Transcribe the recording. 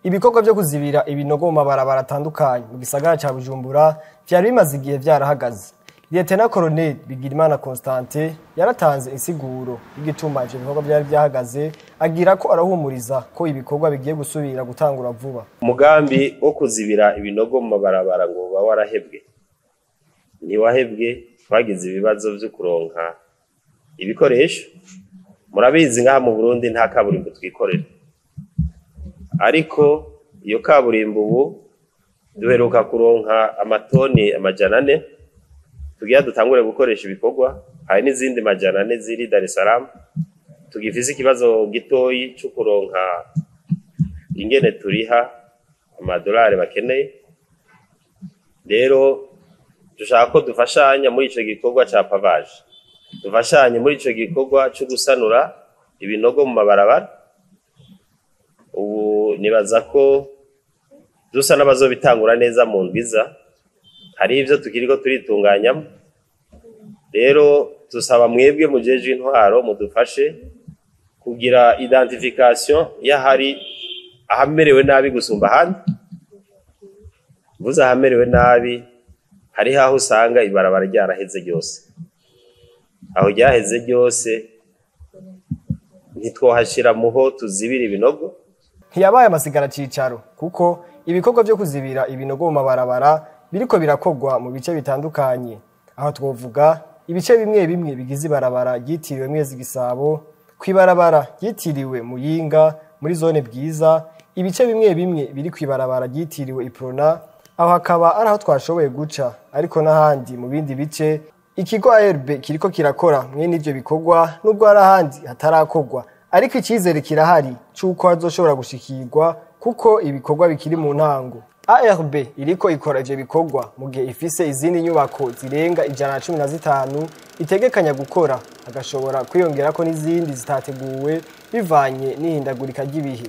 Ibikorwa vyo kuzibira ibinogo mu mabarabara atandukanye mu gisagara ca Bujumbura vyari bimaze igihe vyarahagaze. Lieutenant Colonel Bigirimana Constantin yaratanze insiguro y'igituma ivyo bikorwa vyari vyahagaze, agira ko arahumuriza ko ibikorwa bigiye gusubira gutangura vuba. Umugambi wo kuzibira ibinogo mu mabarabara ngo uba warahebwe, ntiwahebwe, twagize ibibazo vyo kuronka ibikoresho. Murabizi ngaha mu Burundi nta kaburimbo twikorera, ariko iyo kaburimbo ubu duheruka kuronka amatoni 400 tugira dutangure gukoresha ibikorwa. Hari n'izindi 400 ziri Dar es Salaam. Tugifise ikibazo gitoyi co kuronka ingene turiha amadolari bakeneye. Rero dushaka ko dufashanya muri ico gikorwa ca pavage, dufashanye muri ico gikorwa co gusanura ibinogo mu mabarabara. Ubu nibaza ko dusa n'abazobitangura neza mu ndwiza, hari ivyo tukiriko turitunganyamo. Rero dusaba mwebwe mujejwe intwaro mudufashe kugira identification y'ahari ahamerewe nabi gusumba ahandi. Mvuze ahamerewe nabi, hariho aho usanga ibarabara ryaraheze ryose. Aho ryaheze ryose ntitwohashira muho tuzibira ibinogo. Ntiyabaye amasigara cicaro, kuko ibikorwa vyo kuzibira ibinogo mu mabarabara biriko birakorwa mu bice bitandukanye. Aho twovuga ibice bimwe bimwe bigize ibarabara ryitiriwe Mwezi Gisabo, kw'ibarabara ryitiriwe Muyinga muri zone Bwiza, ibice bimwe bimwe biri kw'ibarabara ryitiriwe Iprona, aho hakaba ari aho twashoboye guca, ariko n'ahandi mu bindi bice ikigo ARB kiriko kirakora mwene ivyo bikorwa, nubwo hari ahandi hatarakorwa, ariko icizere kirahari c'uko hazoshobora gushikirwa kuko ibikorwa bikiri mu ntango. ARB iriko ikora ivyo bikorwa mu gihe ifise izindi nyubako zirenga 115 itegekanya gukora, hagashobora kwiyongerako n'izindi zitateguwe bivanye n'ihindagurika ry'ibihe.